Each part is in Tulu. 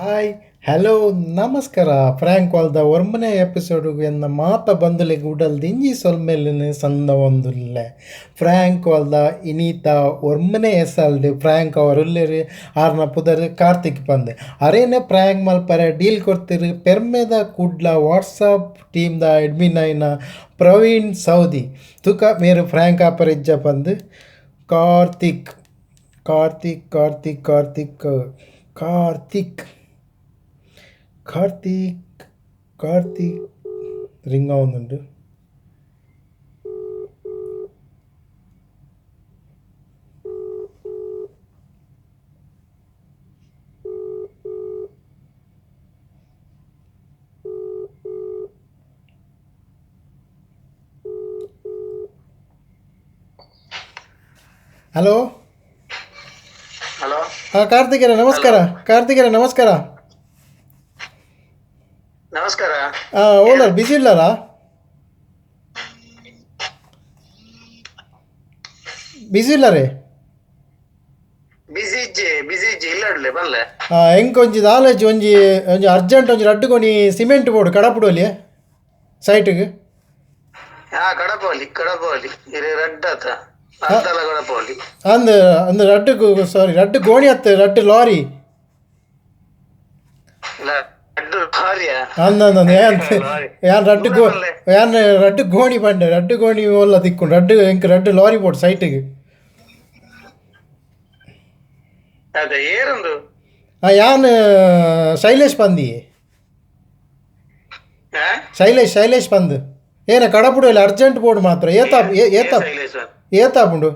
Hi, hello, ನಮಸ್ಕಾರ. ಫ್ರ್ಯಾಂಕ್ ವಾಲ್ದ ಒರ್ಮನೆ ಎಪಿಸೋಡ್ ಎನ್ನ ಮಾತ ಬಂದುಲೆಗ್ ಉಡಲ್ ದಿಂಜಿ ಸೊಲ್ಮೆಲಿನ ಸಂದ ಒಂದುಲ್ಲೆ. Frank ವಾಲ್ದ ಇನೀತ ಒರ್ಮನೆ ಎಸಲ್ಡ್ frank ಅವರುಲ್ಲೆರ್. ಆರ್ನ ಪುದರ್ ಕಾರ್ತಿಕ್ ಪಂದ್. ಅರೇನೆ ಫ್ರ್ಯಾಂಕ್ ಮಲ್ಪರೆ ಡೀಲ್ ಕೊರ್ತಿರು ಪೆರ್ಮೆದ ಕುಡ್ಲ ವಾಟ್ಸಪ್ ಟೀಮ್ದ ಅಡ್ಮಿನ್ ಆಯಿನ ಪ್ರವೀಣ್ ಸೌದಿ. ತುಕ ಮೇರು ಫ್ರ್ಯಾಂಕ್ ಆಪರ ಇಜ್ಜ ಪಂದ್. ಕಾರ್ತಿಕ್ ಕಾರ್ತಿಕ್ ಕಾರ್ತಿಕ್ ಕಾರ್ತಿಕ್ ಕಾರ್ತಿಕ್ ಕಾರ್ತಿಕ್ ಕಾರ್ತಿಕ್ ರಿಂಗ್ ಆವೊಂದುಂಡು. ಹಲೋ. ಹಲೋ. ಹಾಂ, ಕಾರ್ತಿಕರೇ ನಮಸ್ಕಾರ. ಕಾರ್ತಿಕರೇ ನಮಸ್ಕಾರ. ನಮಸ್ಕಾರ. ಹಾಂ, ಓನರ್ ಬಿಸಿ ಇಲ್ಲಾರಾ? ಬಿಸಿ ಇಲ್ಲ ರೀ? ಬಿಸಿ ಇಜ್ಜೆ, ಬಿಸಿ ಇಜ್ಜೆ, ಇಲ್ಲ ಬಲ್ಲೆ. ಹಾಂ, ಎಂಕ್ ಒಂಜಿ ದಾಲೇಜ್ ಒಂಜಿ ಒಂಜಿ ಅರ್ಜೆಂಟ್ ಒಂಜಿ ರಡ್ಡು ಗೋಣಿ ಸಿಮೆಂಟ್ ಬೋಡು ಕಡಪುಡೋಲಿ ಸೈಟ್ಗೆ. ಹಾ, ಕಡಪವಲಿ ಕಡಪವಲಿ ಇರೆ ರಡ್ಡ್ ಆತ ಅರ್ಧಲ ಕಡಪವಲಿ. ಅಂದ್ ಅಂದ್ ರಡ್ಡು, ಸಾರಿ, ರಡ್ಡು ಗೋಣಿ ಅತ್ತೆ, ರಡ್ಡು ಲಾರಿ. ರಡ್ಡು ಲಾರಿಯಾ? ಅಂದ ಅಂದ ಯಾನ್ ಯಾನ್ ರಡ್ಡು ಗೋ ಯಾನ್ ರಡ್ಡು ಗೋಣಿ ಪಂಡೆ. ರಡ್ಡು ಗೋಣಿ ಒಲ್ಲ ತಿಕ್ಕೊಂಡು ರಡ್ಡು ಎಂಕ್ ರಡ್ಡು ಲಾರಿ ಬೋಡು ಸೈಟಿಗೆ. ಅದೇ ಏರುಂದು? ಹಾಂ, ಯಾನ್ ಶೈಲೇಶ್ ಪಂದಿ. ಹಾ? ಶೈಲೇಶ್ ಶೈಲೇಶ್ ಪಂದ್. ಏನ ಕಡಪುಡು ಇಲ್ಲ, ಅರ್ಜೆಂಟ್ ಬೋರ್ಡ್ ಮಾತ್ರ. ಏತಾ ಏತಾ? ಶೈಲೇಶ್. ಏತಾಪುಂಡು?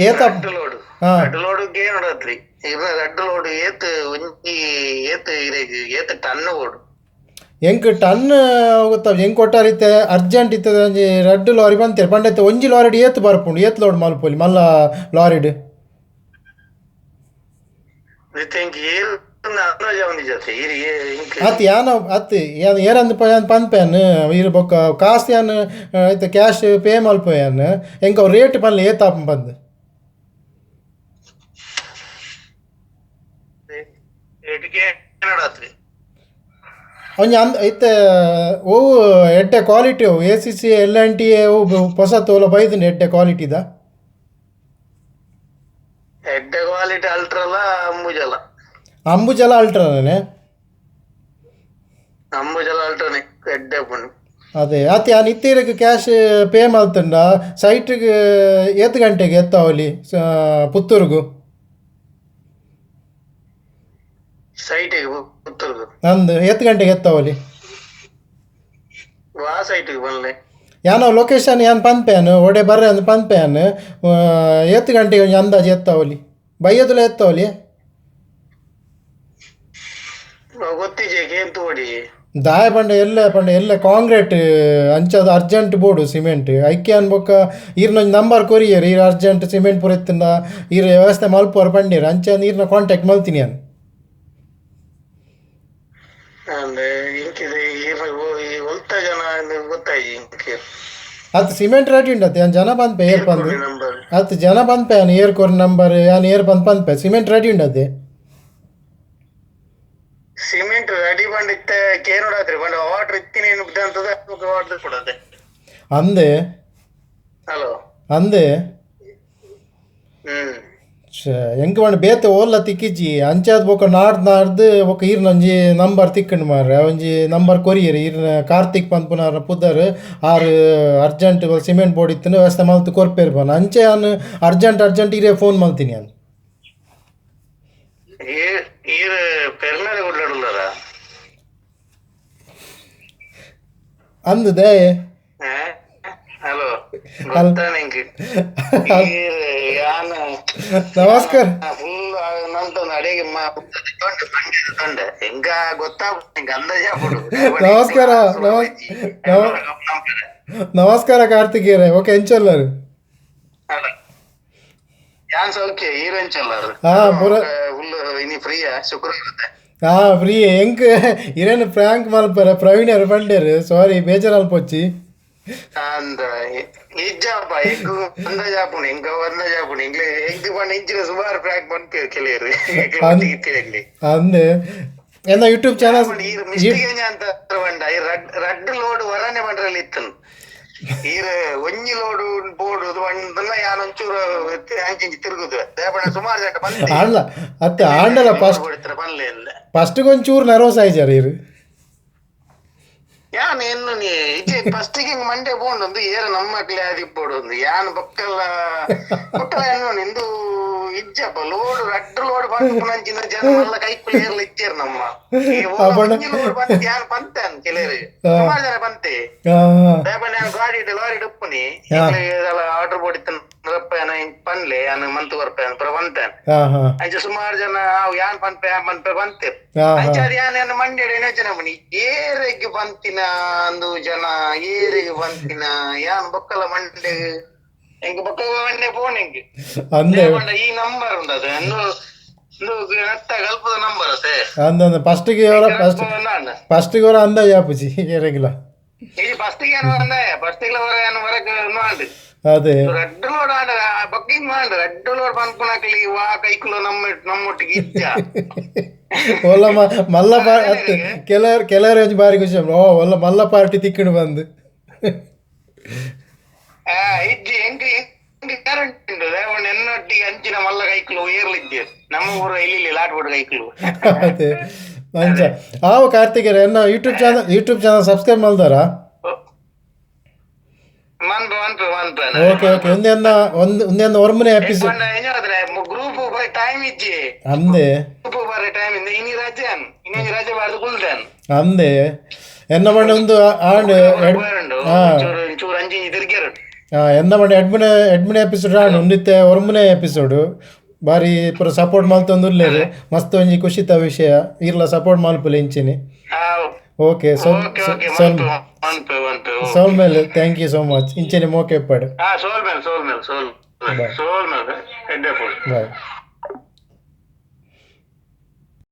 ಏತಾ? ರಡ್ಡು ಲೋಡು. ಹಾ. ರಡ್ಡು ಲೋಡು ನೋಡತ್ರಿ ಇರ ರಡ್ಡು ಲೋಡು ಏತ್ ಒಂಜಿ ಏತ್ ಇರೆಗ್ ಏತ್ ಟನ್ ಓಡು? ಎಂಕ್ ಟನ್ ಗೊತ್ತ. ಎಂಕ್ ಕೊಟ್ಟಾರಿತ್ತೆ ಅರ್ಜೆಂಟ್ ಇತ್ತದ ಒಂಜಿ ರಡ್ಡು ಲಾರಿ ಬಂತೇರಿ ಪಂಡೈತೆ. ಒಂಜಿ ಲಾರಿಡ್ ಏತ್ ಬರ್ಪುಂಡು? ಏತ್ ಲೋಡ್ ಮಲ್ಪೊಲಿ ಮಲ್ಲ ಲಾರಿಡ್? ಇತ್ತೆ ಎಂಕ್ ಏರ್ ಅಂದಾಜ ಒಂಜಿ ಜೊತೆ ಇರಿ ಎಂಕ್. ಅತ್ ಯಾನ ಅತ್ ಯಾನ್ ಏರಂದು ಯಾನ್ ಪನ್ಪೇನ್ ಇರು. ಬೊಕ್ಕ ಕಾಸ್ ಯಾನ್ ಇತ್ತೆ ಕ್ಯಾಶ್ ಪೇ ಮಲ್ಪುವೆ ಯಾನ್. ಎಂಕ್ ಅವು ರೇಟ್ ಪನ್ಲೆ, ಏತ್ ಆಪುಂಡು ಪಂದ್. ರೇಟ್ಗೆ ನೋಡತ್ರಿ. ಒಂಜಿ ಅಂದ್ ಇತ್ತೆ ಒವು ಎಡ್ಡೆ ಕ್ವಾಲಿಟಿ ಅವು? A C C, L N T ಅವು ಪೊಸತ್ ಓಲ ಬೈದುಂಡು ಎಡ್ಡೆ ಕ್ವಾಲಿಟಿದ? ಎಡ್ಡೆ ಕ್ವಾಲಿಟಿ ಅಲ್ಟ್ರಲ್ಲ ಅಂಬುಜಲ. ಅಂಬುಜಲ ಅಲ್ಟ್ರಾನೇ. ಅಂಬುಜಲ ಅಲ್ಟ್ರಾನೆ ಎಡ್ಡೆ ಪುಂಡು. ಅದೇ ಅತ್ ಯಾನ್ ಇತ್ತೀರಗ್ ಕ್ಯಾಶ್ ಪೇ ಮಲ್ತುಂಡ ಸೈಟ್ಗ್ ಏತ್ ಗಂಟೆಗೆ ಎತ್ತಾವಲಿ ಪುತ್ತೂರುಗು? ಸೈಟಿಗೆ ಪುತ್ತೂರ್ಗು? ಅಂದ್, ಏತ್ ಗಂಟೆಗೆ ಎತ್ತಾವಲಿ? ವಾ ಸೈಟಿಗೆ ಬನ್ಲೆ? ಯಾನ ಲೊಕೇಶನ್ ಯಾನ್ ಪನ್ಪೇನ್, ಒಡೆ ಬರ್ರೆ ಅಂದ್ ಪನ್ಪೇನ್. ಏತ್ ಗಂಟೆಗೆ ಒಂಜಿ ಅಂದಾಜು ಎತ್ತಾವಲಿ? ಬಯ್ಯದುಲ ಎತ್ತಾವಲಿ? ಗೊತ್ತಿಜೆ, ಕೇನ್ ತೋಡಿ. ದಾಯ ಪಂಡ ಎಲ್ಲೆ ಪಂಡ ಎಲ್ಲೆ ಕಾಂಕ್ರೀಟ್ ಅಂಚಾದ ಅರ್ಜೆಂಟ್ ಬೋಡು ಸಿಮೆಂಟ್. ಐಕೆ ಅನ್ ಬೊಕ್ಕ ಈರ್ನ ಒಂಜಿ ನಂಬರ್ ಕೊರಿಯರ್. ಈರ್ ಅರ್ಜೆಂಟ್ ಸಿಮೆಂಟ್ ಪೂರ ಇತ್ತಂಡ ಈರ್ ವ್ಯವಸ್ಥೆ ಮಲ್ಪುವರ್ ಪಂಡೇರ್. ಅಂಚ ಈರ್ನ ಕಾಂಟ್ಯಾಕ್ಟ್ ಮಲ್ತೀನಿ ಯಾನ್. ಅಂದ್ರೆ ಇಂಕಿದೆ ಈರ್ನ ಒಲ್ತ ಜನ ಗೊತ್ತಾಯಿ ಇಂಕ್. ಅತ್ ಸಿಮೆಂಟ್ ರೆಡಿ ಉಂಡತ್ತೆ. ಯಾನ್ ಜನ ಪನ್ಪೆ ಏರ್ ಪಂದು. ನಂಬರ್. ಅತ್ ಜನ ಪನ್ಪೆ ಯಾನ್ ಏರ್ ಕೊರ್ ನಂಬರ್, ಯಾನ್ ಏರ್ ಬಂದು ಪನ್ಪೆ. ಸಿಮೆಂಟ್ ರೆಡಿ ಉಂಡತ್ತೆ. ಸಿಮೆಂಟ್ ರೆಡಿ ಬಂಡಿತ್ತೆ ಕೇನೋಡಾತ್ರಿ ಬಂಡ ಆರ್ಡರ್ ಇತ್ತಿನ ಏನು ಅಂತದ ಆರ್ಡರ್ ಕೊಡದೆ. ಅಂದೆ. ಹಲೋ. ಅಂದೆ. ಹ್ಮ್. ಎಂಕ್ ಪಂಡ ಬೇತೆ ಓಲ್ಲ ತಿಕ್ಕಿಜಿ. ಅಂಚಾದ್ ಬೊಕ್ಕ ನಾಡ್ದು ನಾಡ್ದು ಬೊಕ್ಕ ಈರ್ನ ಒಂಜಿ ನಂಬರ್ ತಿಕ್ಕಂಡು ಮಾರ್ರೆ. ಒಂಜಿ ನಂಬರ್ ಕೊರಿಯರ್ ಈರ್ನ. ಕಾರ್ತಿಕ್ ಪನ್ಪುನಾರ್ನ ಪುದರ್. ಆರ್ ಅರ್ಜೆಂಟ್ ಸಿಮೆಂಟ್ ಬೋರ್ಡ್ ಇತ್ತಂಡ ವ್ಯವಸ್ಥೆ ಮಲ್ತ್ ಕೊರ್ಪೇರು ಪನ್. ಅಂಚೆ ಯಾನ್ ಅರ್ಜೆಂಟ್ ಅರ್ಜೆಂಟ್ ಈರೇ ಫೋನ್ ಮಲ್ತೀನಿ ಯಾನ್. ಈರ್ ಈರ್ ಪೆರ್ನಾಡೆ ಗುಡ್ಲಾಡುಲ್ಲಾರ? ಅಂದ್ ದಾಯೆ? ಹಲೋ, ಗೊತ್ತಾ ನಿಂಗೆ ಈರ್ ಯಾನ್? ನಮಸ್ಕಾರ. ಫುಲ್ ನಂತೊಂದು ಅಡಿಗೆ ತೊಂಡೆ ತೊಂಡೆ ಎಂಕ ಗೊತ್ತಾಗ ನಿಂಗೆ ಅಂದಾಜ್ ಆಗ್ಬಿಡು. ನಮಸ್ಕಾರ, ನಮಸ್ಕಾರ ಕಾರ್ತಿಕೇರೆ. ಓಕೆ, ಎಂಚೊಲ್ಲರು? ಯಾನ್ ಸೌಖ್ಯ, ಈರೆಂಚಲ್ಲಾರು? ಹಾ, ಪೂರ. ಫುಲ್ ಇನಿ ಫ್ರೀಯಾ ಶುಕ್ರವಾರ? ಹಾ, ಫ್ರೀ. ಎಂಕ್ ಇರೇನು ಪ್ರಾಂಕ್ ಮಲ್ಪರೆ ಪ್ರವೀಣ್ ಪಂಡೇರು. ಸಾರಿ, ಬೇಜಾರು ಅಲ್ಪೊಚ್ಚಿ. ಅಂದ ಇಜ್ಜಪ್ಪ ಎಂಕ್ ಅಂದಾಜಾಪುಂಡು, ಎಂಕ ಅಂದಾಜಾಪುಂಡು. ಎಂಕ್ಲೆ ಎಂಕ್ ಪಂಡ ಇಂಚಿನ ಸುಮಾರು ಪ್ರಾಂಕ್ ಪನ್ಪೇರು ಕೆಲವರು. ಇತ್ತಿರಲ್ಲಿ. ಅಂದೆ, ಎನ್ನ ಯೂಟ್ಯೂಬ್ ಚಾನಲ್. ಈರ್ ಮಿಸ್ಟೇಕ್ ಅಂತ ಪಂಡ, ಈ ರಡ್ ರಡ್ಡ್ ಲೋಡ್ ವರನೆ ಪಂಡ್ರಲ್ಲಿ ಇತ್ತನು. ಈರ್ ಒಂಜಿ ಲೋಡು ಬೋಡು ಪಂಡಲ ಯಾನ್ ಒಂಚೂರು ಅಂಚಿಂಚಿ ತಿರುಗುದು ದೇಪಣ ಸುಮಾರು ಜನ ಬಂದೆ. ಆಂಡ್ಲ ಅತ್ತೆ, ಆಂಡಲ ಫಸ್ಟ್ ಪನ್ಲೆ ಇಲ್ಲ. ಫಸ್ಟ್ ಒಂಚೂರು ನರ್ವಸ್ ಆಯ್ಜಾರ ಈರ್? ಯಾನ್ ಎನ್ನು ನೀ ಇಜ್ಜೆ, ಫಸ್ಟ್ ಗೆ ಮಂಡೆ ಪೋಂಡು ಏರ ನಮ್ಮಕ್ಲೆ ಆದಿಪ್ಪೊಡು ಒಂದು. ಯಾನ್ ಬೊಕ್ಕಲ ಬೊಕ್ಕಲ ಎನ್ನು ಇಂದು ಇಜ್ಜಪ್ಪ, ಲೋಡ್ ರಡ್ಡ್ ಲೋಡ್ ಪನ್ಪುನಂಚಿನ ಜನ ಮಲ್ಲ ಕೈಕುಲು ಏರ್ಲ ಇಜ್ಜೆರ್ ನಮ್ಮ. ಈ ಓಲ ಒಂಜಿ ಲೋಡ್ ಬಂತ್ ಯಾನ್ ಪಂತೆ ಕೆಲವೆರ್, ಸುಮಾರು ಜನ ಪಂತೆ. ದಾಯೆ ಯಾನ್ ಗಾಡಿ ಲಾರಿ ಉಪ್ಪುನಿ, ಆರ್ಡರ್ ಬೋಡಿತ್ತನ ಪನ್ಲೆ, ಯಾನ್ ಮಂತ್ ಕೊರ್ಪೆ ಪೂರ ಪಂತೆ. ಹಾ ಹಾ ಅಂಚ ಸುಮಾರು ಜನ ಅವು ಯಾನ್ ಪನ್ಪೆ ಯಾನ್ ಪನ್ಪೆ ಪಂತೆರ್. ಹಾ ಅಂಚ ಅದು ಯಾನ್ ಯಾನ್ ಮಂಡ್ಯಡ್ ಯೋಚನೆ ಪನಿ, ಏರೆಗ್ ಪಂತಿನ ಅಂದು ಜನ, ಏರೆಗ್ ಪಂತಿನ ಯಾನ್ ಬೊಕ್ಕಲ ಮಂಡೆ ಎಂಕ್ ಬೊಕ್ಕ ಮಂಡೆ ಪೋನ್ ಎಂಕ್. ಅಂದೆ. ಪಂಡ ಈ ನಂಬರ್ ಉಂಡು, ಅದು ಇಂದು ಇಂದು ನತ್ತ ಗಲ್ಪದ ನಂಬರ್ ಅತೆ. ಅಂದ, ಫಸ್ಟ್ಗೆ ಅವರ ಫಸ್ಟ್ ಫಸ್ಟ್ಗೆ ಅವರ ಅಂದಾಜು ಆಪುಜಿ ಏರೆಗಿಲ್ಲ. ಈ ಫಸ್ಟ್ ಗೆ ಏನು ಅಂದೆ, ಫಸ್ಟ್ ಗೆ ಹೊರ ಏನು ಹೊರಗೆ ಆಂಡ್. ಅದೇ. ರಡ್ಡ್ ಲೋಡ್ ಆಂಡ ಬಕ್ಕಿಂಗ್ ಆಂಡ್, ರಡ್ಡ್ ಲೋಡ್ ಪನ್ಪುನಕ್ಲಿ ವಾ ಕೈಕುಲು ನಮ್ಮ ನಮ್ಮೊಟ್ಟಿಗೆ ಇಜ್ಜ. ಒಲ್ಲ ಮಲ್ಲ ಅತ್ತೆ, ಕೆಲವರು ಕೆಲವರು ಒಂಜಿ ಬಾರಿ ಖುಷಿ ಆಪುಂಡು. ಓ ಒಲ್ಲ ಮಲ್ಲ ಪಾರ್ಟಿ ತಿಕ್ಕಣು ಬಂದು. ಆ ಇಜ್ಜಿ, ಎಂಕ್ ಎಂಕ್ ಗ್ಯಾರಂಟಿ ಉಂಡು. ದೇವಣ್ಣ ಎನ್ನೊಟ್ಟಿಗೆ ಅಂಚಿನ ಮಲ್ಲ ಕೈಕುಲು ಏರ್ಲಿಜ್ಜೆರ್ ನಮ್ಮ ಊರು ಇಲ್ಲಿ ಲಾಟ್ಬೋಡ್ ಕೈಕುಲು. ಅದೇ, ಅಂಚ ಆವು. ಕಾರ್ತಿಕೇರ, ಎನ್ನ YouTube channel subscribe ಮಲ್ದಾರ? ಮನ್ಪೆ ಮನ್ಪೆ ಮನ್ಪೆ. ಓಕೆ ಓಕೆ, ಒಂದೆನ್ನ ಒಂದು ಒಂದೆನ್ನ ಒರ್ಮನೆ episode. Group time ಇಜ್ಜಿ. ಅಂದೆ. ಗ್ರೂಪ್ ಬಾರೆ ಟೈಮ್ ಇಂದ ಇನಿ ರಜೆ, ಇನ್ನೊಂದು ರಜೆ ಬಾರ್ದು ಕುಲ್ದೇನ್. ಅಂದೆ, ಎನ್ನ ಪಂಡ ಒಂದು ಆಂಡ್ ಉಂಡು ಚೂರು ಚೂರು ಅಂಚಿ ತಿರ್ಗ್ಯಾರು. ಎನ್ನ ಪಂಡ ಎಡ್ಮನೆ ಎಡ್ಮನೆ ಎಪಿಸೋಡ್ ಆಂಡ್, ಉಂದಿತ್ತೆ ಒರ್ಮನೆ ಎಪಿಸೋಡ್. ಬಾರಿ ಪೂರ ಸಪೋರ್ಟ್ ಮಲ್ತೊಂದು ಉಲ್ಲೇರು, ಮಸ್ತ್ ಒಂಜಿ ಖುಷಿತ ವಿಷಯ. ಇರ್ಲ ಸಪೋರ್ಟ್ ಮಲ್ಪುಲೆ ಇಂಚಿನಿ. Okay, so okay okay. ಸೋಲ್ ಮನ್ಪೆ ಮನ್ಪೆ ಮನ್ಪೆ. ಸೋಲ್ ಮೇಲೆ, thank you so much. ಇಂಚೆನೆ ಮೋಕೆ ಇಪ್ಪಡು. ಹಾ, ಸೋಲ್ ಮೇಲೆ ಸೋಲ್ ಮೇಲೆ ಸೋಲ್. Bye. ಸೋಲ್ ಮೇಲೆ, ಎಡ್ಡೆ ಫುಲ್. ಬಾಯ್.